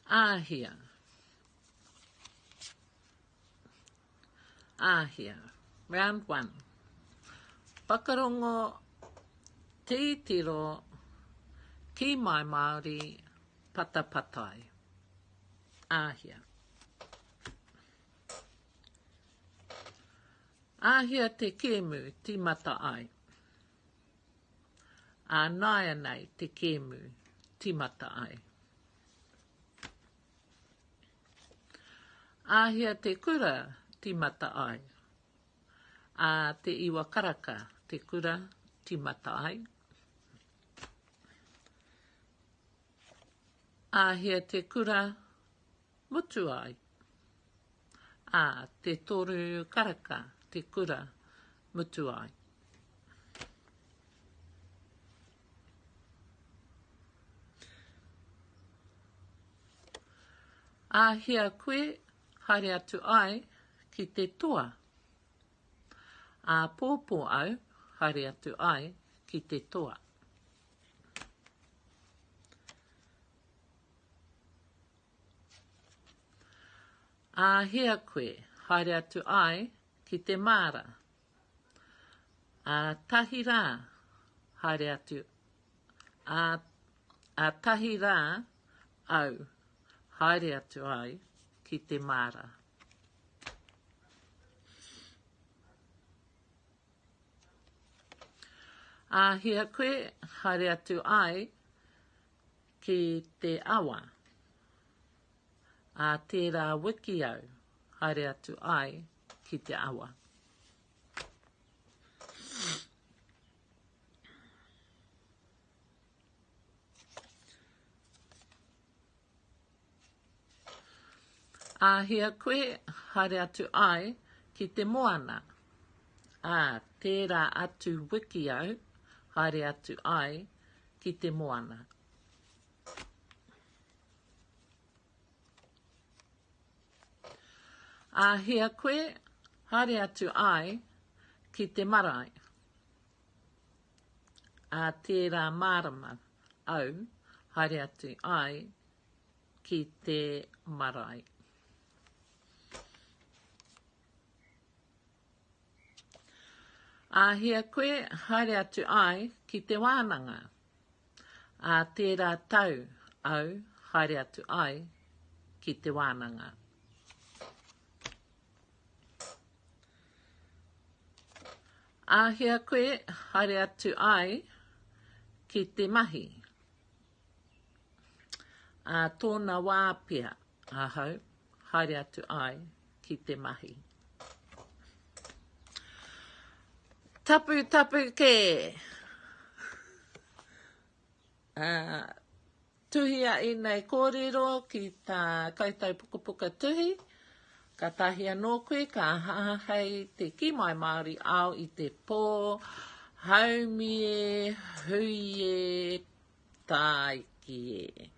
Āhia. Āhia. Round 1. Whakarongo, titiro, ki mai Māori, patapatai. Āhia. Āhea te kēmu tīmata ai? Ā nāianei te kēmu tīmata ai. Āhea te kura tīmata ai? Ā te iwa karaka te kura tīmata ai. Āhea te kura mutu ai? Ā te toru karaka te kura mutu ai. Āhea koe haere atu ai ki te toa? Āpōpō au haere atu ai ki te toa. Āhea koe haere atu ai ki te māra? Ā tahi rā haere atu, ā, ā tahi rā au haere atu ai ki te māra. Āhea koe haere atu ai ki te awa? Ā tērā wiki au haere atu ai ki te awa. Āhea koe haere atu ai ki te moana? Ā tērā atu wiki au haere atu ai ki te moana. Āhea koe haere atu ai ki te marae? Ā tērā marama au haere atu ai ki te marae. Āhea koe haere atu ai ki te wānanga? Ā tērā tau au haere atu ai ki te wānanga. Āhea koe haere atu ai ki te mahi? Ā tōna wā pea ahau haere atu ai ki te mahi. Taputapu kē! Ā, tuhia ēnei kōrero ki tā koutou pukapuka tuhi, kātahi anō koe ka hahei te kī mai Māori ao i te pō, haumi e, hui e, tāiki e.